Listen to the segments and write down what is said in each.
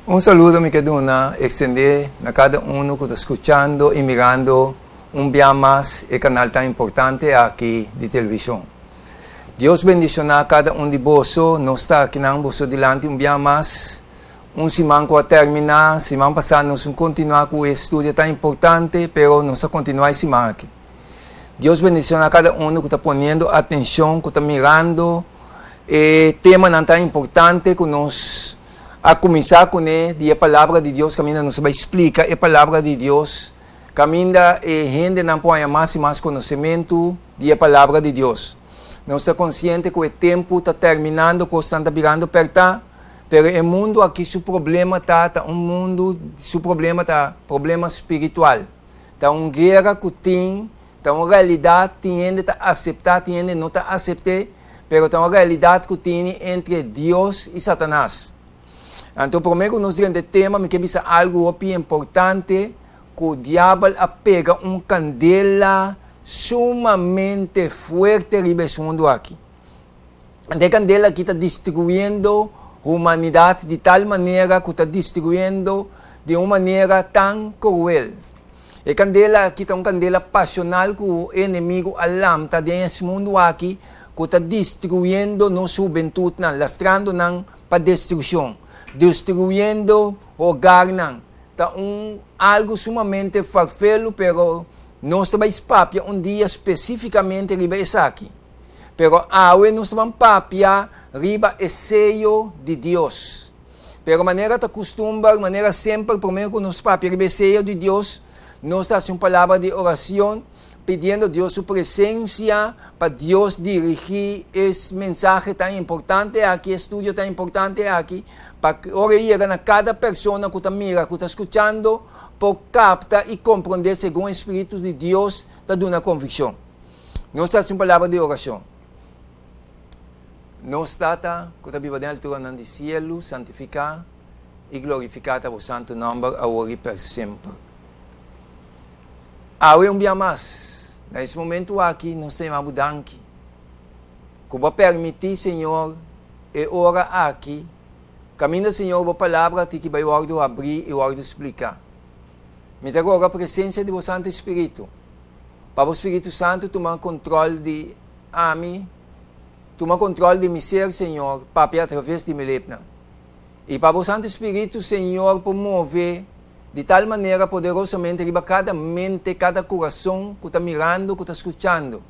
Un saludo mi ke duna ekstendé na kada unu ku ta skuchando i mirando un bia mas e kanal tan importante aki di televishon. Dios bendishoná kada un di boso. Nos ta akinan boso dilanti un bia mas. Un siman ku a terminá, siman pasá nos un kontinuá ku e studio tan importante, pero nos a kontinuá e siman aki. Dios bendishoná kada unu ku ta poniendo atenshon, ku ta mirando e temanan tan importante ku nos a kuminsá kuné di e Palabra di Dios kaminda nos a bai splika e Palabra di Dios, kaminda e hendenan por haña mas i mas konosementu di e Palabra di Dios. Nos ta konsiente ku e tempu ta terminando, kosnan ta birando pèrtá, pero e mundu aki su problema ta, ta un mundu su problema ta problema spiritual. Ta un guera ku tin, ta un realidat, tin hende ta aseptá, tin hende no ta asept'é, pero ta un realidat ku tini entre Dios i Satanas. Anto promé ku nos drenta e tema mi ke bisa algu hopi importante, ku diabel a pega un kandela sumamente fuerte riba es mundu aki. Anto e kandela aki ta destruyendo humanidat di tal manera ku ta destruyendo di un manera tan kruel. E kandela aki ta un kandela pasional ku e enemigu a lamta den es mundu aki ku ta destruyendo nos hubentutnan, lastrando nan pa destrukshon, destruyendo hogarnan. Ta un algu sumamente farfelu pero nos ta bai papia un dia spesifikamente riba esaki. Pero awe nos ta ban papia riba e seyo di Dios. Pero manera ta kustumber, manera semper promé ku nos papia riba e seyo di Dios, nos ta hasi un palabra di orashon pidiendo Dios su presensia pa Dios dirigí e mensahe tan importante aki, e studio tan importante aki, pa ora e yega na kada persona ku ta mira, ku ta skuchando, por kapta i komprondé segun e Spiritu di Dios ta duna konvikshon. Nos ta hasi un palabra di orashon. Nos Tata ku ta biba den alturanan di sielu, santifiká i glorifiká ta bo santu nòmber awor i per semper. Awe un bia mas, na es momentu aki nos ta yama bo danki ku bo a permití, Señor, e ora aki kaminda, Señor, bo palabra tin ki bai wòrdu habrí i wòrdu spliká. Mi ta roga presensia di bo Santu Spiritu. Pa bo Spiritu Santu tuma kontrol di ami, tuma kontrol di mi ser, Señor, papia atraves di mi lepnan. I pa bo Santu Spiritu, Señor, por move di tal manera poderosamente riba kada mente, kada kurason ku ta mirando, ku ta skuchando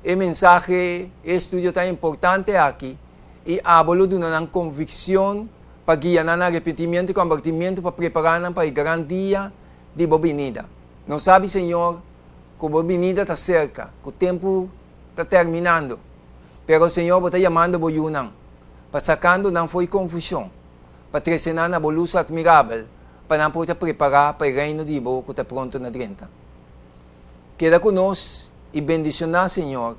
e mensahe, e estudio tan importante aki, i abo lo duna nan konvikshon pa guia nan na arepentimiento i kombertimiento pa prepará nan pa e gran dia di bo binida. Nos sabi, Señor, cu Bo binida ta cerca, cu tempu ta terminando. Pero, Señor, Bo ta yamando Bo yunan, pa sacando nan fo'i confusion, pa trece nan na Bo luz admirabel, pa nan por ta prepara pa e reino di Bo cu ta pronto na drenta. Keda cu nos i bendiciona, Señor,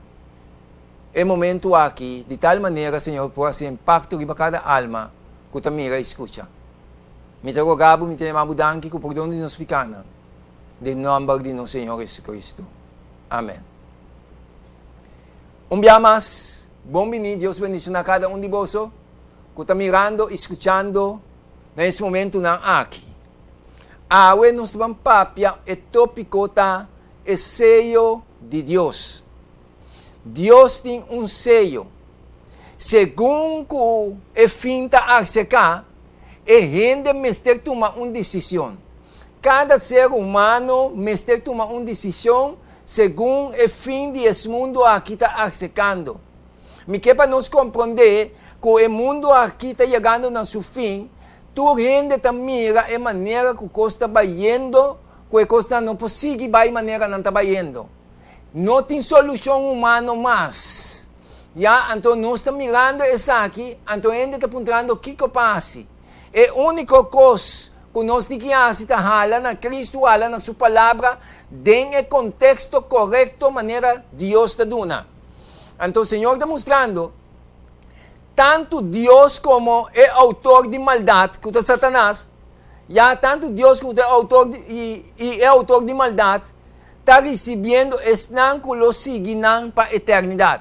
e momento aki di tal manera, Señor, por haci impacto riba cada alma cu ta mira i scucha. Mi ta roga bo, mi ta yama bo danki ku pordon di nos pikanan, den nòmber di nos Señor Jesucristo. Amen. Un bia mas, bon bini, Dios bendishoná kada un di boso ku ta mirando i skuchando na es momentunan aki. Awe nos ta ban papia, e tópiko ta e seyo di Dios. Dios tin un seyo. Segun ku e fin ta aserká, e hende mester tuma un desishon. Kada ser humano mester tuma un desishon segun e fin di es mundu aki ta aserkando. Mi ke pa nos komprondé ku e mundu aki ta yegando na su fin, tur hende ta mira e manera ku kos ta bayendo, ku e kosnan no por sigui bai manera nan ta bayendo. No tin solushon humano mas. Ya, anto nos ta mirando esaki, anto hende ta puntrando kiko pa hasi. E úniko kos ku nos tin ki hasi ta hala na Kristu, hala na Su Palabra den e konteksto korekto manera Dios ta duna. Anto Señor ta mustrando tantu Dios komo e outor di maldat, ku ta Satanas, ya, tantu Dios ku ta e outor di i e outor di maldat, ta risibiendo esnan ku lo sigui nan pa eternidat.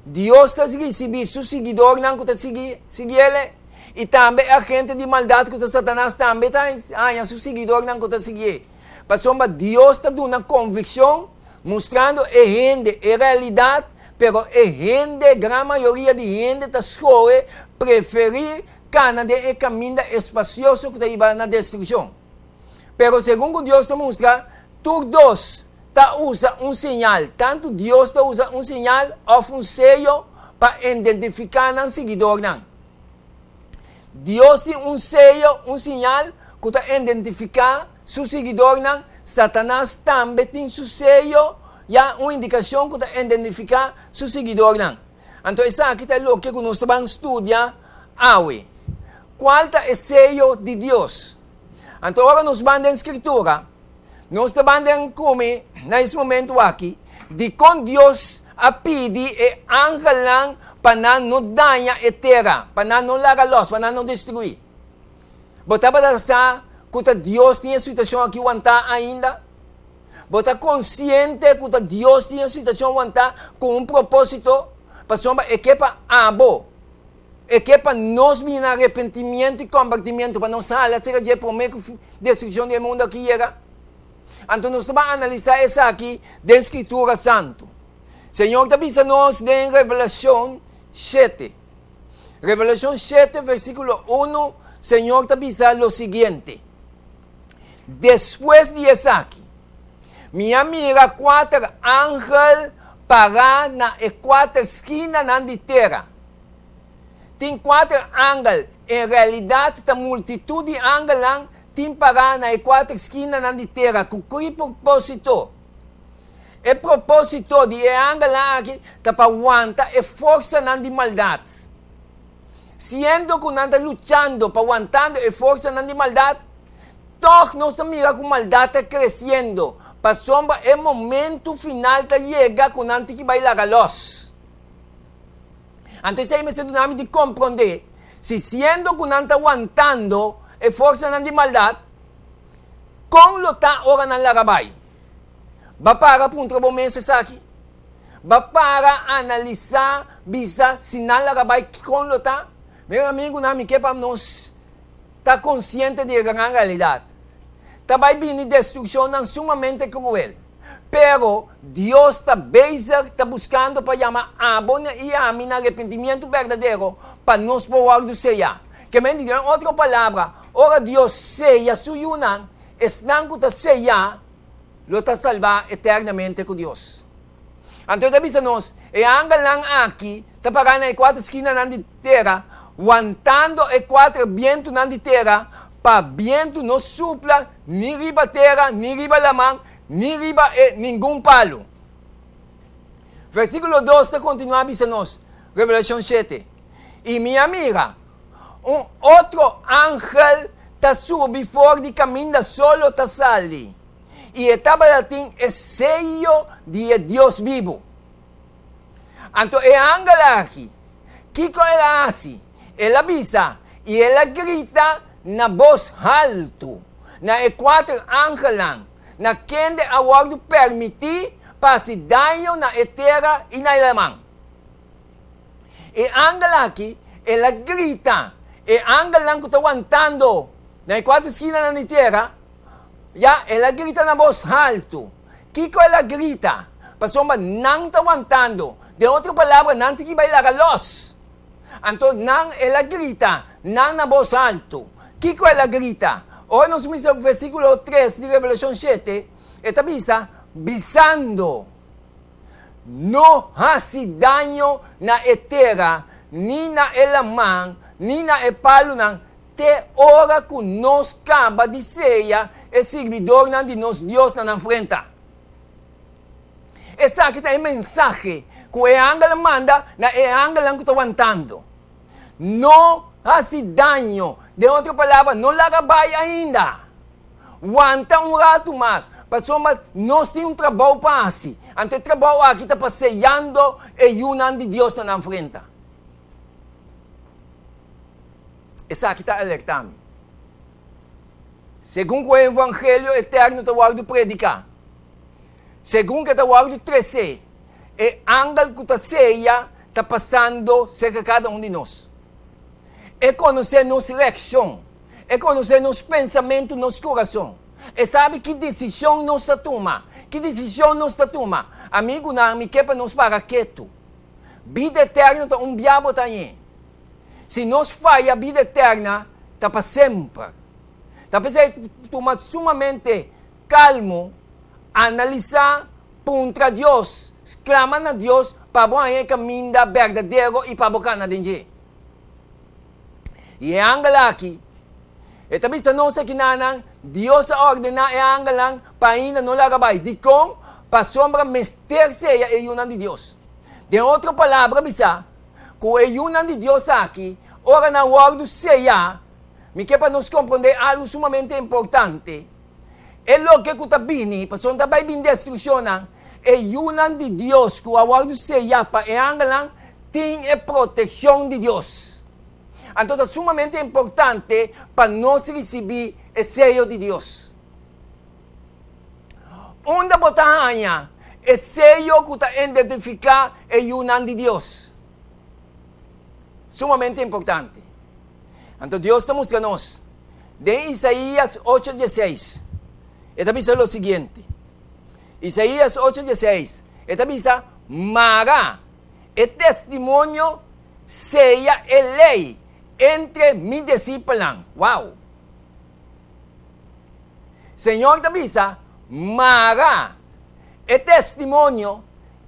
Dios ta risibí su siguidornan ku ta sigui siguiele, I tambe e agente di maldat ku ta Satanas tambe ta haña su siguidornan ku ta siguié. Pasobra Dios ta duna konvikshon mustrando e hende e realidat, pero e hende, gran mayoria di hende ta skohe preferí kana den e kaminda espasioso ku ta hiba na destrukshon. Pero segun ku Dios ta mustra, tur dos ta usa un señal, tantu Dios ta usa un señal òf un seyo pa identifiká nan siguidornan. Dios tin un seyo, un señal, ku ta identifiká su siguidornan, Satanas tambe tin su seyo, ya un indikashon ku ta identifiká su siguidornan. Anto esaki ta loke ku nos ta ban studia awe. Kual ta e seyo di Dios? Anto ora nos ban den Skritura, nos ta ban den kume na es momento aki, dikon Dios a pidi e angelnan pa nan no daña e tera, pa nan no laga los, pa nan no destruí. Bo tabata sa ku ta Dios tin e situashon aki wantá ainda? Bo ta konsiente ku ta Dios tin e situashon wantá ku un propósito? Pasobra e ke pa abo, e ke pa nos bini na arepentimiento i kombertimiento, pa nos hala aserka dje promé ku destrukshon di e mundu aki yega. Anto nos ta ban analisá esaki den Skritura Santu. Señor ta bisa nos den Revelashon shete. Revelashon shete versíkulo unu, Señor ta bisa lo siguiente. Despues di esaki, mi a mira kuater angel pará na e kuater skinanan di tera. Tin kuater angel, en realidat ta multitut di angelnan tin pará na e kuater skinanan di tera. Ku ki propósito? E propósito di e angelnan aki ta pa wanta e forsanan di maldat. Siendo ku nan ta luchando pa wantando e forsanan di maldat, tòg nos ta mira ku maldat ta kresiendo, pasobra e momentu final ta yega ku nan tin ki bai laga lòs. Anto esei mester duna mi di komprondé si siendo ku nan ta wantando e forsanan di maldat, kon lo ta ora nan laga bai? Ba para puntra bo mes esaki? Ba para analisá, bisa si nan laga bai kikon lo ta? Mi amigunan, mi ke pa nos ta konsiente di e gran realidat. Ta bai bini destrukshonnan sumamente kruel. Pero Dios ta bezig ta buskando pa yama abo i ami na arepentimientu berdadero pa nos por wòrdu seyá. Ke men di den otro palabra, ora Dios seya su yunan, esnan ku ta seyá lo ta salbá eternamente ku Dios. Anto e ta bisa nos, e angelnan aki ta pará na e kuater skinanan di tera, wantando e kuater bientunan di tera, pa bientu no supla ni riba tera, ni riba laman, ni riba e ningun palu. Versíkulo dos ta kontinuá bisa nos, Revelashon shete, I mi a mira un otro angel ta subi for di kaminda solo ta sali, i e tabata tin e seyo di e Dios bibu. Anto e angel aki, kiko el a hasi? El a bisa, i el a grita na bos haltu na e kuater angelnan, na kende a wòrdu permití pa hasi daño na e tera i na e laman. E angel aki, el a grita e angelnan ku ta wantando na e kuater skinanan di tera, ya, el a grita na bos haltu. Kiko el a grita? Pasobra nan ta wantando. Den otro palabra, nan tin ki bai laga los. Anto nan, el a grita nan na bos haltu. Kiko el a grita? Ora nos mira versíkulo tres di Revelashon shete, e ta bisa, Bisando, No hasi daño na e tera, ni na e laman, ni na e palunan, te ora ku nos kaba di seya e sirbidornan di nos Dios na nan frenta. Esaki ta e mensahe ku e angel a manda na e angelnan ku ta wantando. No hasi daño, den otro palabra, no laga bai ainda. Wanta un ratu mas, pasobra nos tin un trabou pa hasi. Anto e trabou aki ta pa seyando e yunan di Dios na nan frenta. Esaki ta alertá mi. Segun ku e evangelio eterno ta wòrdu prediká, segun ku e ta wòrdu tresé, e angel ku ta seya ta pasando serka kada un di nos. E konosé nos reakshon. E konosé nos pensamentu, nos kurason. E sabi ki desishon nos ta tuma. Ki desishon nos ta tuma. Amigunan, mi ke pa nos para ketu. Bida eterno ta un bia bo ta hañ'é. Si nos faya bida eterna, ta pa semper. Ta p'esei tuma sumamente kalmu, analisá, puntra Dios, sklama na Dios pa bo haña e kaminda berdadero i pa bo kana den dje. I e angel aki, e ta bisa nos akinanan, Dios a ordená e angelnan pa ainda no laga bai. Dikon? Pasobra mester sea e yunan di Dios. Den otro palabra bisa, ku e yunan di Dios aki, ora nan wòrdu seyá, mi ke pa nos komprondé algu sumamente importante, e loke ku ta bini, pasobra ta bai bin destrukshonnan, e yunan di Dios ku a wòrdu seyá pa e angelnan tin e protekshon di Dios. Anto ta sumamente importante pa nos risibí e seyo di Dios. Unda bo ta haña e seyo ku ta identifiká e yunan di Dios? Sumamente importante. Anto Dios ta mustra nos den Isaías ocho dieseis. E ta bisa lo siguiente. Isaías ocho dieseis, e ta bisa, Mara e testimonio seya e lei entre mi disipelnan. Wow! Señor ta bisa, Mara e testimonio,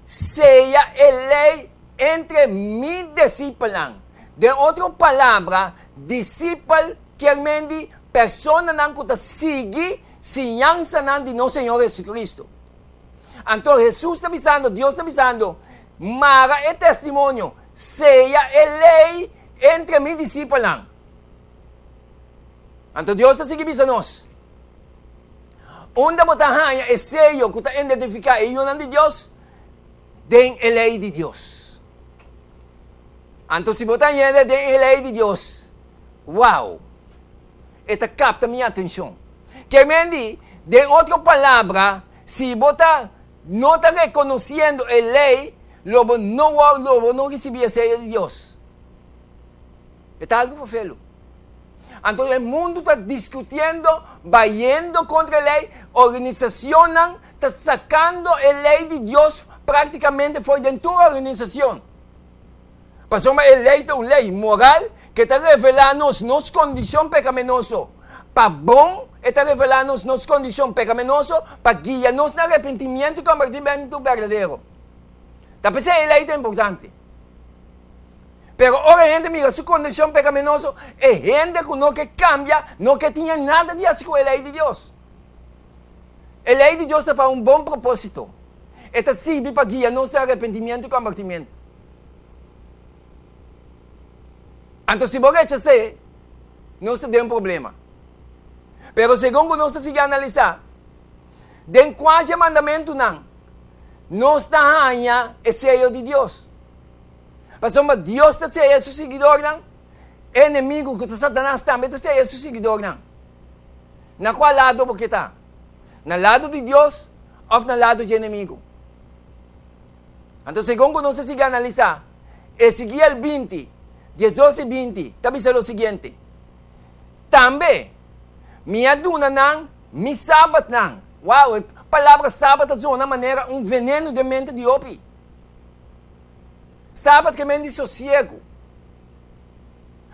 seya e lei entre mi disipelnan. Den otro palabra, disipel kier men di personanan ku ta sigui siñansanan di nos Señor Jesucristo. Anto Hesus ta bisando, Dios ta bisando, Mara e testimonio, seya e lei entre mi disipelnan. Anto Dios ta sigui bisa nos, Unda bo ta haña e seyo ku ta identifiká e yunan di Dios? Den e lei di Dios. Anto si bo ta hañ'é den e lei di Dios, wow! E ta kapta mi atenshon. Ke men di, den otro palabra, si bo ta no ta rekonosiendo e lei, lo bo no wòrdu, lo bo no risibí e seyo di Dios. E ta algu fofelu. Anto e mundu ta diskutiendo, bayendo kontra e lei, organisacionnan ta sakando e lei di Dios praktikamente for den tur organisacion. Pasobra e lei ta un lei moral ke ta revelá nos nos kondishon pekamenoso. Pa bon e ta revelá nos nos kondishon pekamenoso pa guia nos na arepentimiento i kombertimentu berdadero. Ta p'esei e lei ta importante. Pero ora e hende mira su kondishon pekaminoso, e hende ku no ke kambia no ke tin nada di hasi ku e lei di Dios. E lei di Dios ta pa un bon propósito. E ta sirbi pa guia nos na arepentimiento i kombertimiento. Anto si bo rechas'é, nos ta den un problema. Pero segun ku nos ta sigui analisá, den kua dje mandamentunan nos ta haña e seyo di Dios? Pasobra Dios ta seya su siguidornan, e enemigu ku ta Satanas tambe ta seya su siguidornan. Na kua lado bo ke ta? Na lado di Dios òf na lado dje enemigu? Anto segun ku nos ta sigui analisá, Ezekiel 20, 12 i 20 ta bisa lo siguiente, Tambe mi a duna nan mi sabatnan. Wow, e palabra sabat ta zona manera un venenu den mente di hopi. Sabat ke men di sosiegu.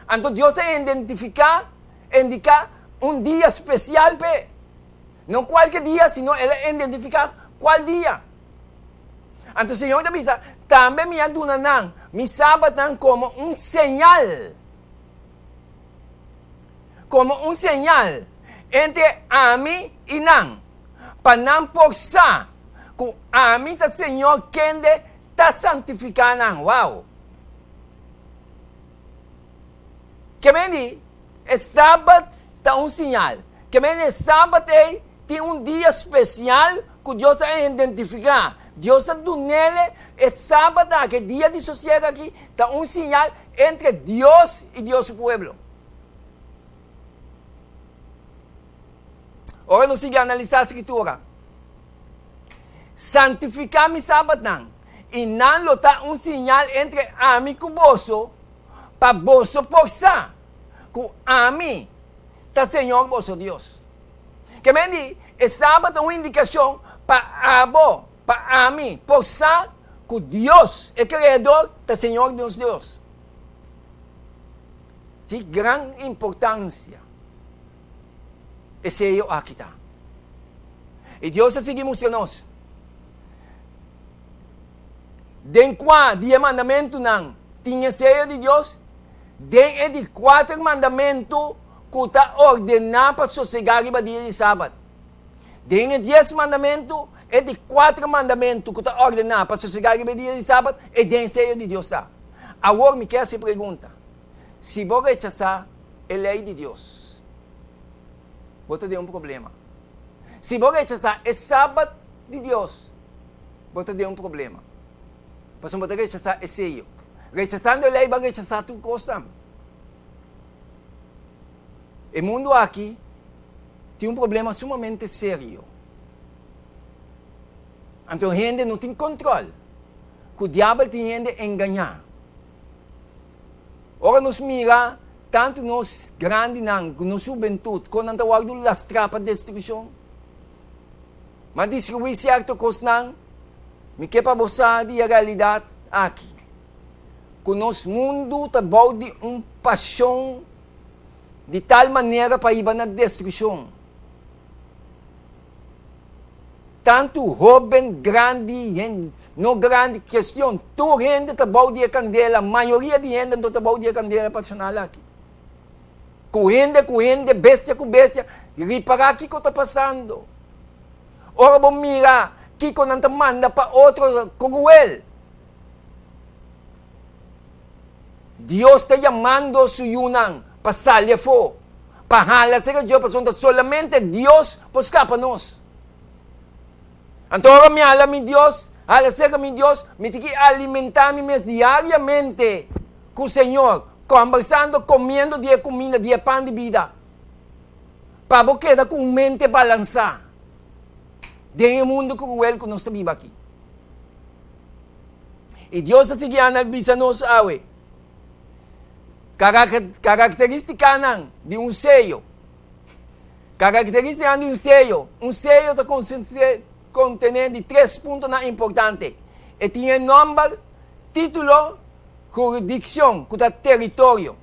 Anto Dios a identifiká, indiká un dia spesial p'e. No kualke dia, sino el a identifiká kual dia. Anto Señor ta bisa, Tambe mi a duna nan mi sabatnan komo un señal, komo un señal entre ami i nan, pa nan por sa ku ami ta Señor kende ta santifiká nan. Wow! Ke men di, e Sabat ta un siñal. Ke men di, e Sabat ei tin un dia spesial ku Dios a identifiká. Dios a dun'el e Sabat aki, e dia di sosiegu aki, ta un siñal entre Dios i Dios su pueblo. Ora nos sigui analisá Skritura, Santifiká mi sabatnan, i nan lo ta un siñal entre ami ku boso, pa boso por sa. ku ami ta Señor boso Dios. Ke men di, e sabat ta un indikashon pa abo, pa ami, por sa ku Dios, e Kreador, ta Señor di nos Dios. Di gran importansia e seyo aki ta. I Dios a sigui mustra nos den kua di e mandamentunan tin e seyo di Dios, den e di kuater mandamentu ku ta ordená pa sosegá riba dia di sabat. Den e dies mandamentu, e di kuater mandamentu ku ta ordená pa sosegá riba e dia di sabat, e den seyo di Dios ta. Awor mi ke hasi pregunta, Si bo rechasá e lei di Dios, bo ta den un problema. Si bo rechasá e sabat di Dios, bo ta den un problema. Pasobra bo ta rechasá e seyo. Rechasando e lei, bo a rechasá tur kos tambe. E mundu aki tin un problema sumamente serio. Anto hende no tin control cu diabel tin hende engaña. Ora nos mira tanto nos grandinan cu nos hubentud con nan ta wordo lastra pa destruccion. Ma distribui cierto cosnan, mi ke pa bo sa di e realidad aki. Ku nos mundu ta bou di un pashon di tal manera pa hiba na destrukshon. Tantu hóben, grandi, no grandi, kestion, tur hende ta bou di e kandela, mayoria di hende anto ta bou di e kandela pashonal aki. Ku hende ku hende, bestia ku bestia, ripará kiko ta pasando. Ora bo mira kiko nan ta manda pa otro, kruel. Dios ta yamando su yunan pa sali afó, pa hala serka dje, pasobra ta solamente Dios por skapa nos. Anto ora mi hala mi Dios, hala serka mi Dios, mi tin ki alimentá mi mes diariamente ku Señor, kòmbersando, komiendo di e kuminda, di e pan di bida, pa bo keda ku un mente balansá den e mundu kruel ku nos ta biba aki. I Dios ta sigui anda bisa nos awe karakteristikanan di un seyo. Karakteristikanan di un seyo. Un seyo ta kontené di tres puntonan importante. E tin e nòmber, título, huridikshon, ku ta teritorio.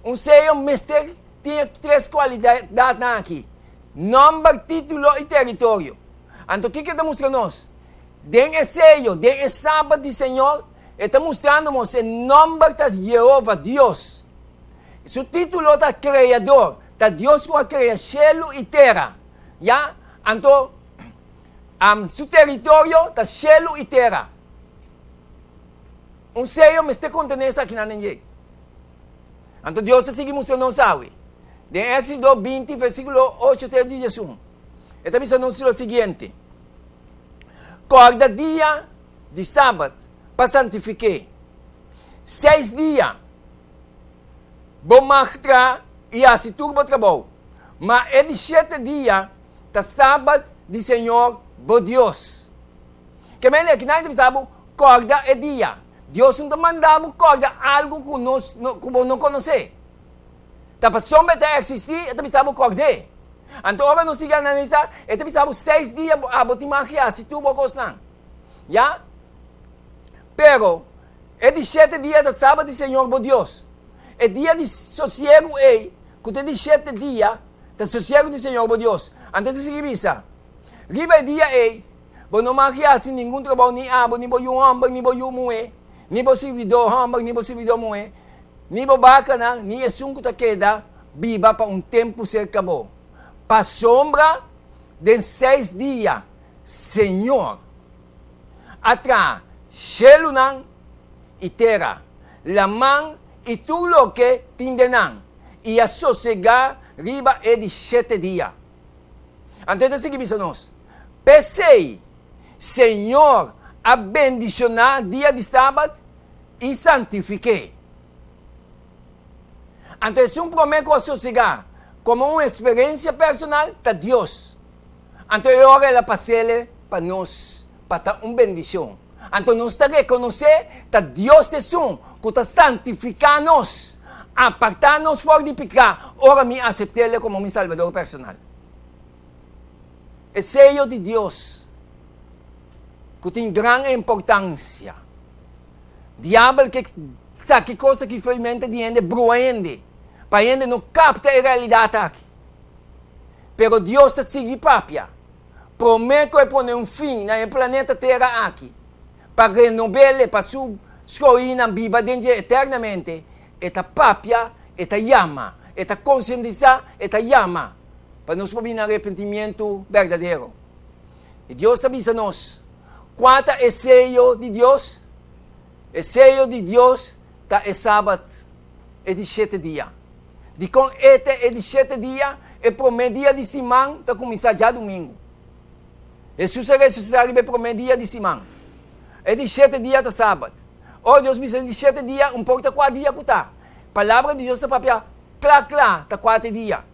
Un seyo mester tin e tres kualidatnan aki, nòmber, título i teritorio. Anto kiko e ta mustra nos? Den e seyo, den e Sabat di Señor, e ta mustrando nos e nomber ta Jehova, Dios. Su título ta Creador, ta Dios cu a crea shelu i tera. Ya, anto, su teritorio ta shelu i tera. Un seyo mester contené esakinan den dje. Anto Dios ta sigui mustra nos awe. Den Éxodo 20, versículo 8 te 11, e ta bisa nos lo siguiente. Kòrda dia di sabat pa santifik'é. Seis dia bo mag traha i hasi tur bo trabou, ma e di shete dia ta sabat di señor bo Dios. Ke mende aki nan ta bisa bo, Kòrda e dia. Dios no ta manda bo kòrda algu ku nos ku bo no konosé. Ta pasobra e ta eksistí e ta bisa bo kòrd'é. Anto ora nos sigui analisá, e ta bisa bo seis dia bo abo tin mag hasi tur bo kosnan. Ya? Pero, e di shete dia ta Sabat di Señor bo Dios. E dia di sosiegu ei, ku ta e di shete dia, ta sosiegu di Señor bo Dios. Anto e ta sigui bisa, Riba e dia ei, bo no mag hasi ningun trabou, ni abo, ni bo yu hòmber, ni bo yu muhé, ni bo sirbidó hòmber, ni bo sirbidó muhé, Ni bo bakanan, ni esun ku ta keda biba pa un tempu serka bo. Pasobra den seis dia Señor a traha shelunan i tera, laman i tur loke tin den nan, i a sosegá riba e di shete dia. Anto e ta sigui bisa nos, P'esei Señor a bendishoná dia di sabat i santifik'é. Anto esun promé ku a sosegá komo un eksperensia personal ta Dios. Anto e ora el a pas'el pa nos pa ta un bendishon. Anto nos ta rekonosé ta Dios ta esun ku ta santifiká nos. apartá nos for di piká ora mi asept'El komo mi Salbador personal. E seyo di Dios ku tin gran importansia. Diabel ke sa ki kos aki fo'i mente di hende, brua hende, pa hende no kapta e realidat aki. Pero Dios ta sigui papia promé ku e pone un fin na e planeta Tera aki, pa renob'el pa su skohinan biba den dje eternamente. E ta papia, e ta yama, e ta konsientisá, e ta yama pa nos por bini na arepentimientu berdadero. I Dios ta bisa nos, Kua ta e seyo di Dios? E seyo di Dios ta e Sabat, e di shete dia. Dikon e ta e di shete dia? E promé dia di siman ta kuminsá djadumingu. Hesus a resusitá riba e promé dia di siman. E di shete dia ta Sabat. Ora Dios bisa e di shete dia, un por ta kua dia ku ta. Palabra di Dios ta papia kla kla ta kua ta e dia.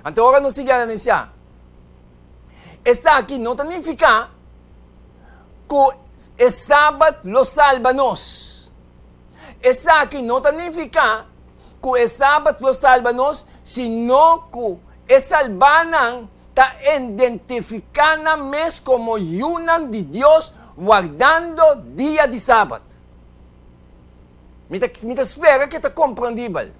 Anto ora nos sigui ananisiá. Esaki no ta nifiká ku e Sabat lo salba nos. Esaki no ta nifiká ku e Sabat lo salba nos, sino ku e salbánan ta identifiká nan mes komo yunan di Dios wardando dia di Sabat. Mi ta mi ta spera ku e ta komprendibel.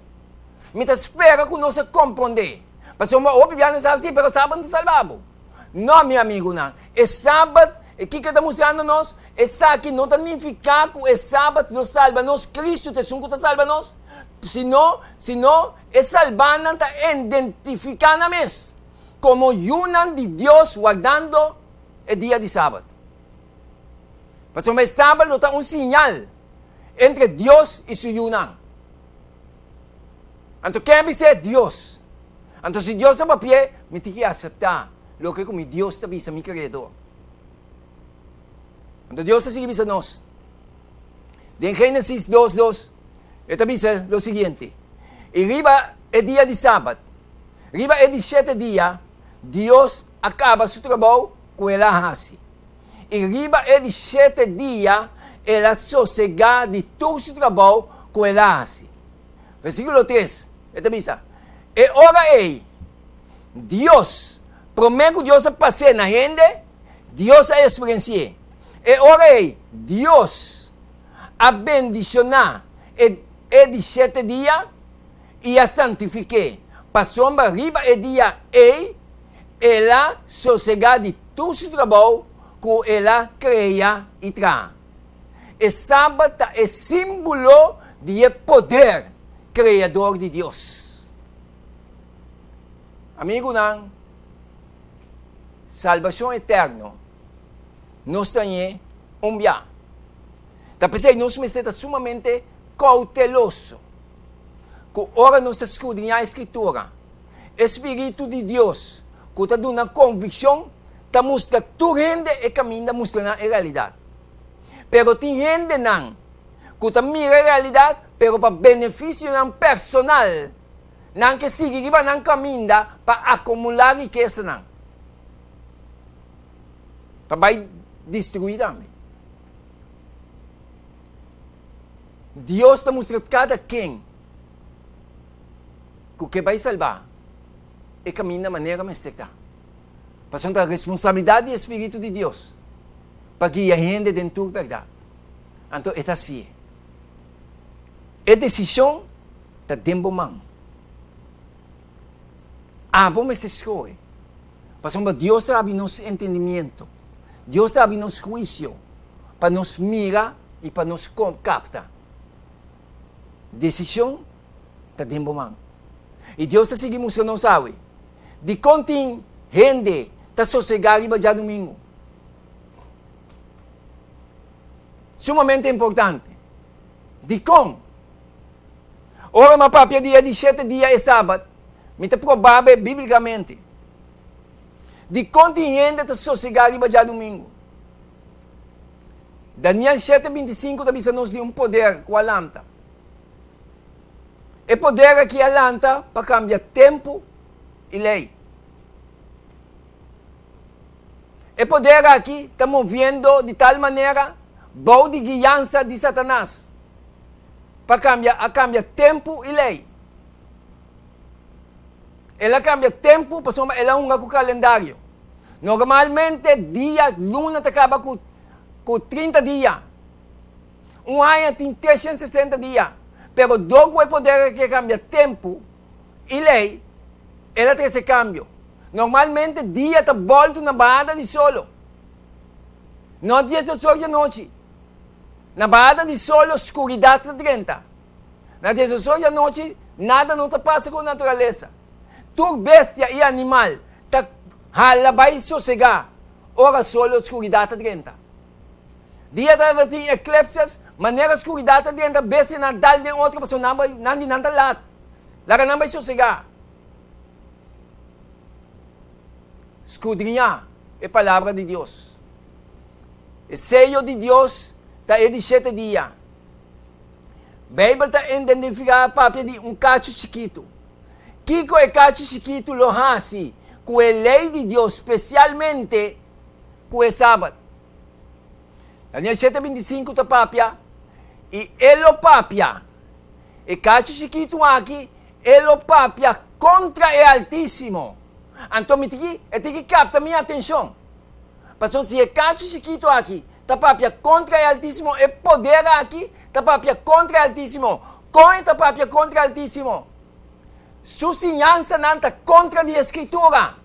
Mi ta spera ku nos a komprendé. Pasobra hopi biaha nos sa, sí, pero Sabat no ta salba bo. No, mi amigunan. E Sabat, e kiko e ta mustrando nos? Esaki no ta nifiká ku e Sabat lo salba nos, Kristu ta esun ku ta salba nos, sino, sino e salbánan ta identifiká nan mes komo yunan di Dios wardando e dia di Sabat. Pasobra e Sabat lo ta un siñal entre Dios i su yunan. Anto ken a bis'é? Dios. Anto si Dios a papi'é, mi tin ki aseptá loke ku mi Dios ta bisa, mi Kreador. Anto Dios ta sigui bisa nos. Den Génesis 2:2, e ta bisa lo siguiente, I riba e dia di Sabat, riba e di shete dia, Dios a kaba su trabou ku el a hasi. I riba e di shete dia el a sosegá di tur su trabou ku el a hasi. Versíkulo 3, e ta bisa, E ora ei, Dios, promé ku Dios a pas'é na hende, Dios a eksperensi'é. E ora ei, Dios a bendishoná e e di shete dia i a santifik'é, pasobra riba e dia ei el a sosegá di tur su trabou ku el a krea i traha. E Sabat ta e símbolo di e poder kreador di Dios. Amigunan, salbashon eterno nos ta ñe un bia. Ta p'esei nos mester ta sumamente kouteloso ku ora nos ta skudriñá e Skritura. E spiritu di Dios ku ta duna konvikshon ta mustra tur hende e kaminda, mustra nan e realidat. Pero tin hendenan ku ta mira e realidat, pero pa benefisionan personal nan ke sigui riba nan kaminda pa akumulá rikesanan pa bai destruí tambe. Dios ta mustra kada ken ku ke bai salbá e kaminda manera mester ta. Pasobra ta responsabilidat di e spiritu di Dios pa guia hende den tur bèrdat. Anto e ta hasié. E desishon ta den bo man. Abo mester skohe. Pasobra Dios ta habri nos entendimiento. Dios ta habri nos huisio pa nos mira i pa nos kapta. Desishon ta den bo man. I Dios ta sigui mustra nos awe dikon tin hende ta sosegá riba djadumingu. Sumamente importante. Dikon? Ora mi a papia di e di shete dia e Sabat, mi ta probá be bíblikamente. Dikon tin hende ta sosegá riba djadumingu? Daniel shete 25 ta bisa nos di un poder ku a lanta. E poder aki a lanta pa kambia tempu i lei. E poder aki ta moviendo di tal manera bou di guiansa di Satanas pa kambia a kambia tempu i lei. El a kambia tempu pasobra el a hunga ku kalendario. Normalmente dia luna ta kaba ku ku 30 dia. Un aña tin 360 dia. Pero dor ku e poder a ke kambia tempu i lei, el a trese kambio. Normalmente dia ta bòltu na bahada di solo. No 12 or di anochi. Na bahada di solo skuridat ta drenta. Na 12 or di anochi nada no ta pasa ku naturalesa. Tur bestia i animal ta hala bai sosegá ora solo skuridat ta drenta. Dia tabatin eklipses, manera skuridat ta drenta bestianan dal den otro pasobra nan bai nan di nan ta lat. Laga nan bai sosegá. Skudriñá e palabra di Dios. E seyo di Dios ta e di shete dia. Beibel ta identifiká papia di un kachu chikitu. Kiko e kachu chikitu lo hasi ku e lei di Dios, spesialmente ku e Sabat? Daniel shete 25 ta papia, I e lo papia, e kachu chikitu aki, e lo papia kontra e Altísimo. Anto mi tin ki, e tin ki kapta mi atenshon. Pasobra si e kachu chikitu aki ta papia kontra e Altísimo, e poder aki ta papia kontra e Altísimo. Kon e ta papia kontra e Altísimo? Su siñansanan ta kontra di e Skritura.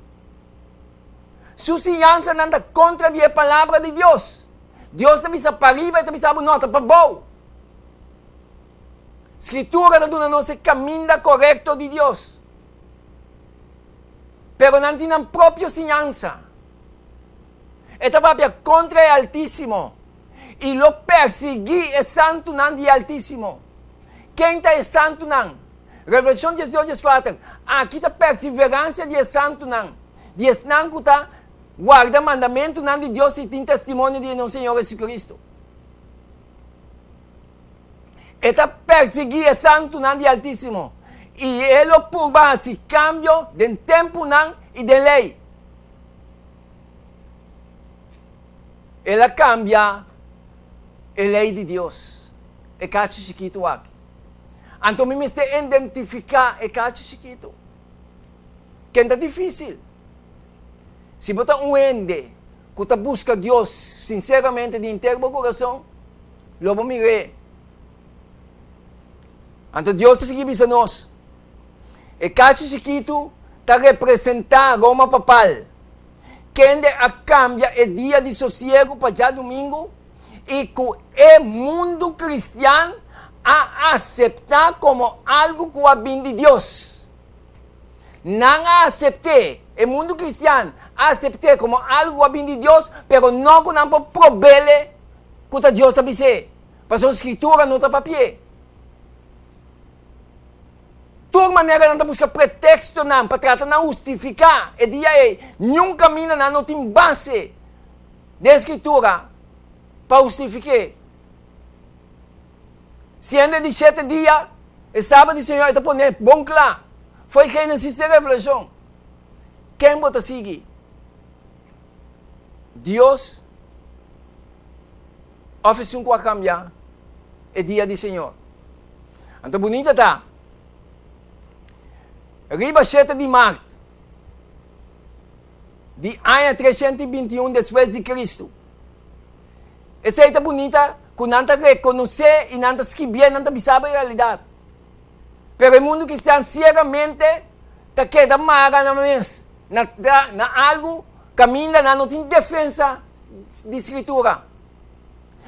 Su siñansanan ta kontra di e Palabra di Dios. Dios ta bisa pariba, e ta bisa bo no, ta pabou. Skritura ta duna nos e kaminda korekto di Dios. Pero nan tin nan propio siñansa. E ta papia kontra e Altísimo i lo persiguí e santunan di e Altísimo. Ken ta e santunan? Revelashon 12, 14. Aki ta perseveransia di e santunan, di esnan ku ta warda mandamentunan di Dios i tin testimonio di nos Señor Jesucristo. E ta persiguí e santunan di Altísimo, i e lo purba hasi kambio den tempunan i den lei. El a kambia e lei di Dios, e kachi chikitu aki. Anto mi mester identifiká e kachi chikitu. Ken ta difísil? Si bo ta un hende ku ta buska Dios sinseramente di henter bo kurason, lo bo mir'é. Anto Dios ta sigui bisa nos, E kachi chikitu ta representá Roma papal, kende a kambia e dia di sosiegu pa djadumingu i ku e mundu kristian a aseptá komo algu ku a bin di Dios. Nan a asept'é, e mundu kristian a asept'é komo algu ku a bin di Dios, pero no ku nan por prob'é ku ta Dios a bis'é, pasobra Skritura no ta papi'é. Tur manera nan ta buska pretekstonan pa trata na hustifiká e dia ei. Niun kaminda nan no tin base den Skritura pa hustifik'é. Siendo e di shete dia, e Sabat di Señor, e ta pone bon kla. Fo'i Génesis te Revelashon. Ken bo ta sigui? Dios òf esun ku a kambia e dia di Señor? Anto bunita ta, riba shete di mart di aña 321 despues di Kristu, esei ta bunita ku nan ta rekonosé i nan ta skibié, nan ta bisa bo e realidat. Pero e mundu kristian siegamente ta keda mara nan mes na na algu kaminda nan no tin defensa di Skritura.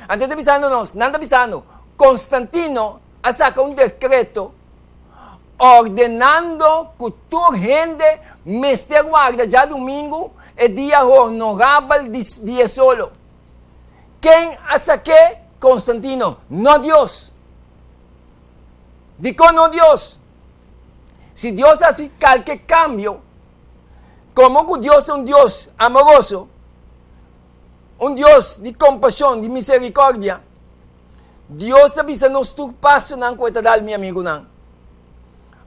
Anto e ta bisando nos, nan ta bisando, Konstantino a saka un dekreto ordenando ku tur hende mester warda djadumingu e dia honorabel di di e solo. Ken a sak'é? Konstantino, no Dios. Dikon no Dios? Si Dios hasi kalke kambio, komo ku Dios ta un Dios amoroso, un Dios di kompashon, di miserikòrdia, Dios ta bisa nos tur pasonan ku e ta dal, mi amigunan.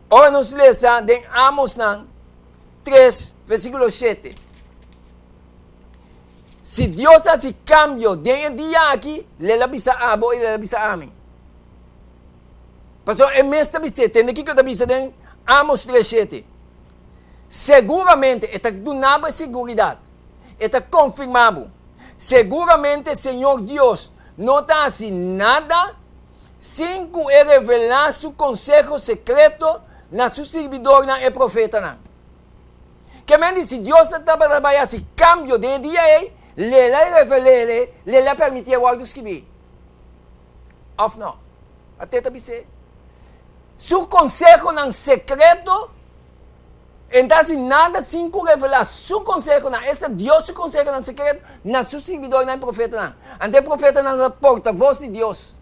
Ora nos lesa den Amosnan 3, versíkulo 7. Si Dios hasi kambio den e dia aki, lo el a bisa abo i lo el a bisa ami. Pasobra e mes ta bis'é, tende kiko ta bisa den Amos 3, 7. Seguramente e ta duna bo e seguridat, e ta konfirmá bo. Seguramente Señor Dios no ta hasi nada sin ku e revelá su konseho sekreto na su sirbidornan e profetanan. Ke men di si Dios ta tabata bai hasi kambio den e dia ei, lela e revel'é, lela a permitié wòrdu skibí. Òf no? At'é ta bis'é. Su konsehonan sekreto, e no ta hasi nada sin ku revelá su konsehonan, esta Dios su konsehonan sekreto, na su sirbidornan e profetanan. Anto e profetanan ta portavos di Dios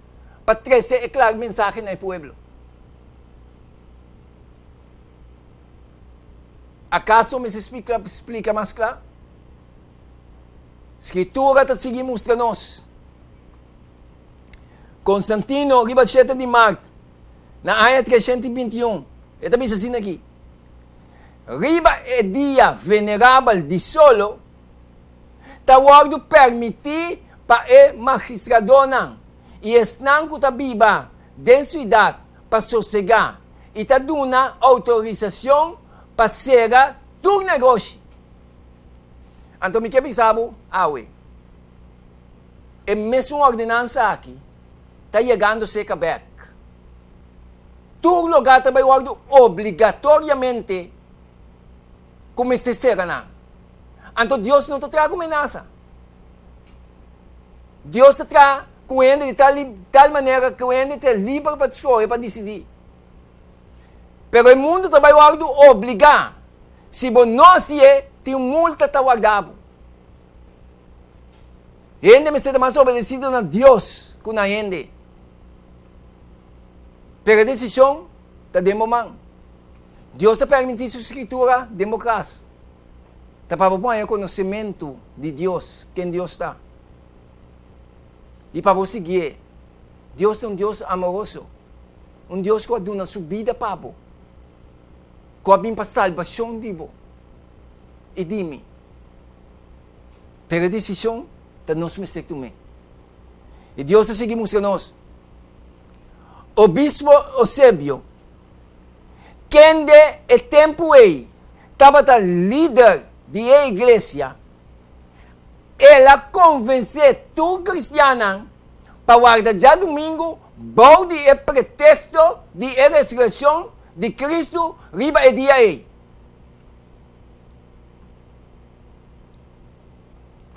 pa trese e klar mensahe na e pueblo. Akaso mester splika mas kla? Skritura ta sigui mustra nos. Konstantino riba shete di mart na aña 321 e ta bisa asina aki, Riba e dia venerabel di solo ta wòrdu permití pa e magistradonan i esnan ku ta biba den siudat pa sosegá i ta duna outorisashon pa sera tur negoshi. Anto mi ke bisa bo awe, e mesun ordenansa aki ta yegando serka bek. Tur lugá ta bai wòrdu obligatoriamente ku mester sera nan. Anto Dios no ta traha ku menasa. Dios ta traha ku hende di tal tal manera ku hende ta liber pa skohe, pa disidí. Pero e mundu ta bai wòrdu obligá. Si bo no hasié, tin un multa ta warda bo. Hende mester ta mas obedesido na Dios ku na hende. Pero e desishon ta den bo man. Dios ta permití su Skritura den bo kas. Ta pa bo por haña konosementu di Dios, ken Dios ta. I pa bo siguié. Dios ta un Dios amoroso, un Dios ku a duna su bida pa bo, ku a bin pa salbashon di bo i di mi. Pero e desishon ta nos mester tum'é. I Dios ta sigui mustra nos. Obispo Eusebio, kende e tempu ei tabata lider di e iglesia, el a konvensé tur kristiannan pa warda djadumingu bou di e preteksto di e resurekshon di Kristu riba e dia ei.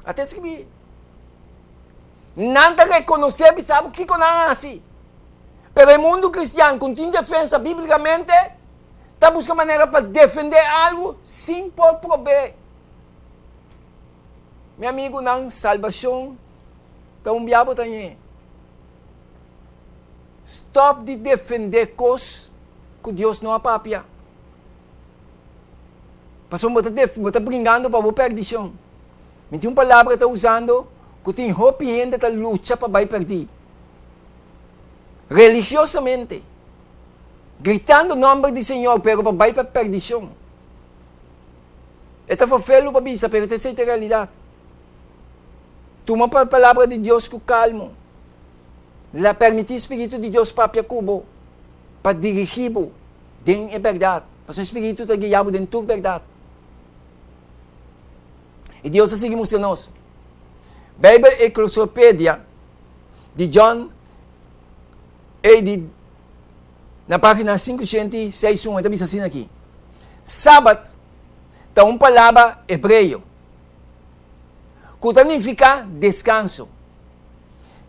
A ta skibi. Nan ta rekonosé bisa bo kiko nan a hasi. Pero e mundu kristian ku tin defensa bíblikamente ta buska manera pa defendé algu sin por prob'é. Mi amigunan, salbashon ta un bia bo ta ñe. Stòp di defendé kos ku Dios no a papia. Pasobra bo ta bo ta bringando pa bo pèrdishon. Mi tin un palabra ta usando ku tin hopi hende ta lucha pa bai pèrdí. Religiosamente. Gritando nòmber di Señor pero pa bai pa pèrdishon. E ta fofelu pa bisa pero ta esei ta e realidat. Tuma pa palabra di Dios ku kalmu. La permití Spiritu di Dios papia ku bo pa dirigí bo den e bèrdat, pasobra e Spiritu ta guia bo den tur bèrdat. I Dios ta sigui mustra nos. Beibel Eclosopedia di John A. D. Na página 561 e ta bisa asina aki, Sabat ta un palabra hebreo ku ta nifiká deskanso.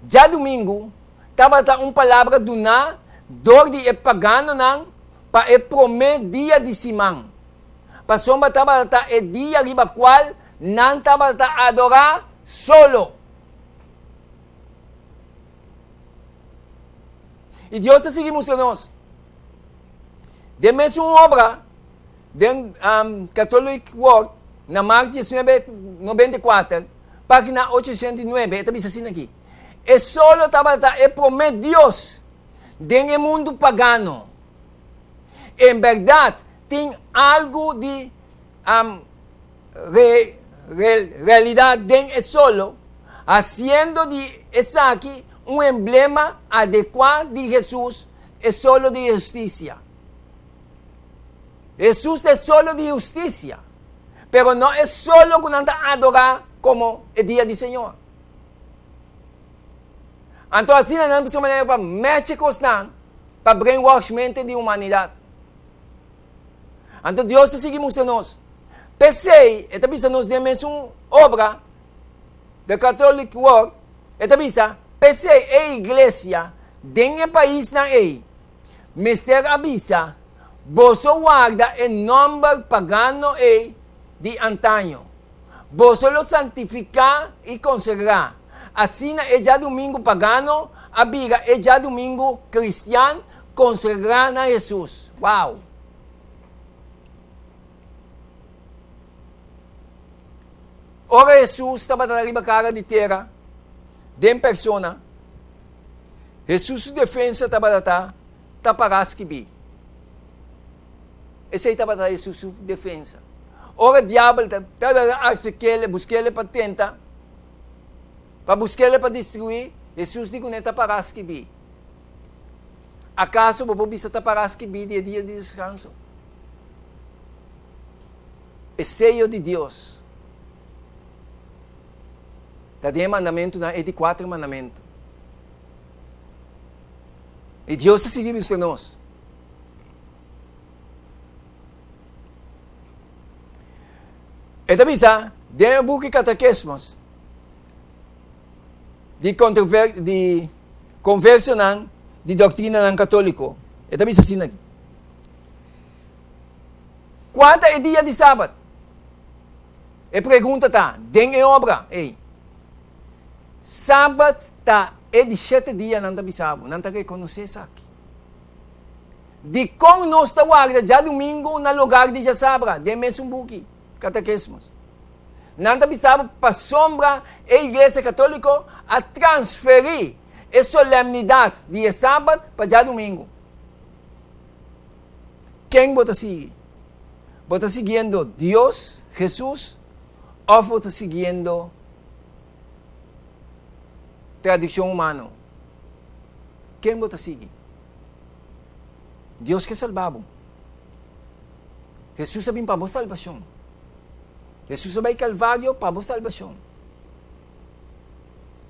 Djadumingu tabata un palabra duná dor di e paganonan pa e promé dia di siman, pasobra tabata e dia riba kual nan tabata adorá solo. I Dios ta sigui mustra nos. Den mesun obra, den um, Catholic World, na maart 1994, página 809, e ta bisa asina aki, E solo tabata e promé dios den e mundu pagano. En bèrdat, tin algu di um, re, re, realidat den e solo, hasiendo di esaki un emblema adekuá di Hesus, e solo di hustisia. Hesus ta e solo di hustisia, pero no e solo ku nan ta adorá komo e dia di Señor. Anto asina nan bisa un manera pa mèch e kosnan pa brainwash mente di humanidat. Anto Dios ta sigui mustra nos. P'esei e ta bisa nos den mesun obra, The Catholic World, e ta bisa, P'esei e iglesia den e paisnan ei mester a bisa, Boso warda e nòmber pagano ei di antaño. Boso lo santifiká i konsagrá. Asina e djadumingu pagano a bira e djadumingu kristian konsagrá na Hesus. Wow! Ora Hesus tabata riba kara di tera den persona, Hesus su defensa tabata ta, Ta pará skibí. Esei tabata Hesus su defensa. Ora diabel ta ta arsekele, buskele pa tenta, pa buskele pa destruí, Hesus di kuné ta pará skibí. Akaso bo por bisa ta pará skibí di e dia di deskanso? E seyo di Dios ta den e mandamentunan, e di kuater mandamentu. I Dios ta sigui bisa nos. E ta bisa den e buki Katekismos di controver di conversionan di doctrinanan católico. E ta bisa asina aki. Kua ta e dia di Sabat? E pregunta ta den e obra ei. Sabat ta e di shete dia nan ta bisa bo, nan ta rekonosé esaki. Dikon nos ta warda djadumingu na logar di djasabra den mesun buki, Katekismus? Nan ta bisa bo pasobra e Iglesia Katoliko a transferí e solemnidat di e Sabat pa djadumingu. Ken bo ta sigui? Bo ta siguiendo Dios, Hesus, òf bo ta siguiendo tradishon humano? Ken bo ta sigui? Dios ke salba bo. Hesus a bin pa bo salbashon. Hesus a bai Kalvario pa bo salbashon.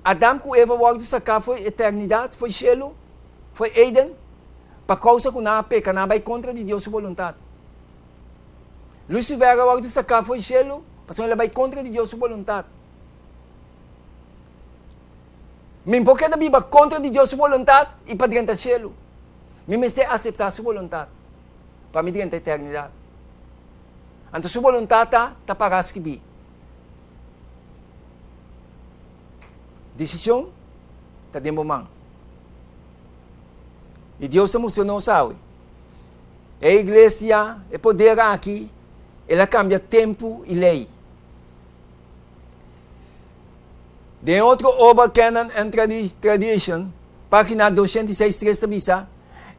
Adam ku Eva wòrdu saká fo'i eternidat, fo'i shelu, fo'i Eden, pa kousa ku nan a peka, nan a bai kontra di Dios su boluntat. Lucifer a wòrdu saká fo'i shelu pasobra el a bai kontra di Dios su boluntat. Mi por keda biba kontra di Dios su boluntat i pa drenta shelu. Mi mester aseptá su boluntat pa mi drenta eternidat. Anto su boluntat ta ta pará skibí. Desishon ta den bo man. I Dios ta mustra nos awe. E iglesia, e poder aki, el a kambia tempu i lei. Den otro obra Canon and Tradition, página 206 tres ta bisa,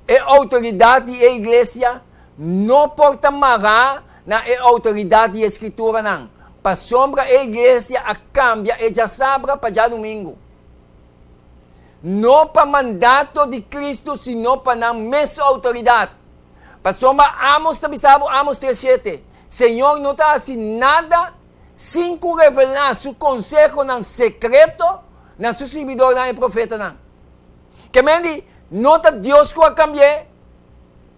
E outoridat di e iglesia no por ta mará na e outoridat di e Skrituranan, pasobra e iglesia a kambia e djasabra pa djadumingu, no pa mandato di Kristu sino pa nan mes outoridat. Pasobra Amos ta bisa bo, Amos 3, 7, Señor no ta hasi nada sin ku revelá su konsehonan sekreto na su sirbidornan e profetanan. Ke men di, no ta Dios ku a kambi'é,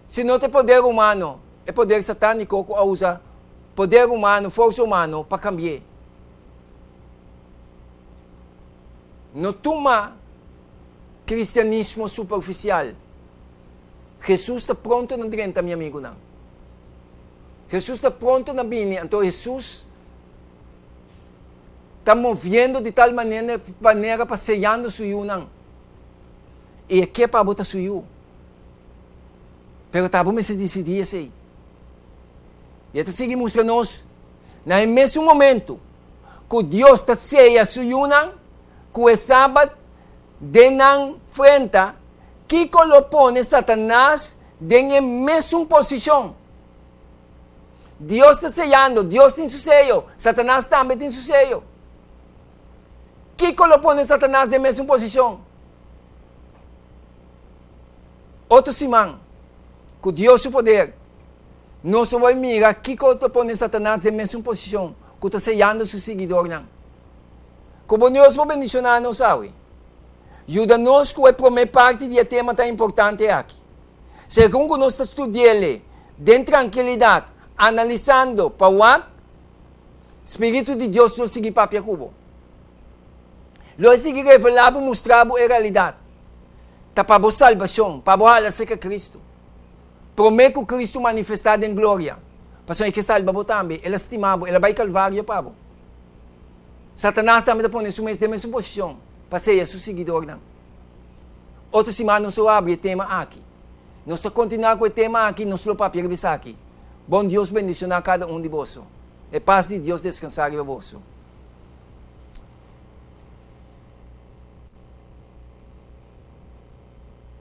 sino ta e poder humano, e poder satániko ku a usa poder humano, forsa humano pa kambi'é. No tuma kristianismo superfisial. Hesus ta pronto na drenta, mi amigunan. Hesus ta pronto na bini, anto Hesus ta moviendo di tal manera pa seyando su yunan. I e ke pa bo ta su yu. Pero ta bo mester disidí esei. I e ta sigui mustra nos na e mesun momento ku Dios ta seya su yunan ku e Sabat den nan frenta, kiko lo pone Satanas den e mesun posishon? Dios ta seyando, Dios tin su seyo, Satanas tambe tin su seyo. Kiko lo pone Satanas den mesun posishon? Otro siman, ku Dios su poder, Nos lo bai mira kiko ta pone Satanas den mesun posishon ku ta seyando su siguidornan. Ku bo Dios por bendishoná nos awe. Yuda nos ku e promé parti di e tema tan importante aki. Segun ku nos ta studi'el den trankilidat, analisando pa wak, Spiritu di Dios lo sigui papia ku bo. Lo e sigui revelá bo, mustra bo e realidat. Ta pa bo salbashon, pa bo hala serka Kristu. Promé ku Kristu manifestá den gloria, pasobra e ke salba bo tambe, el a stima bo, el a bai Kalvario pa bo. Satanas tambe ta pone su mes den mesun posishon pa seya su siguidornan. Otro siman nos lo habri e tema aki. Nos ta kontinuá ku e tema aki, nos lo papia riba esaki. Bon Dios bendishoná kada un di boso. E pas di Dios deskansá riba boso.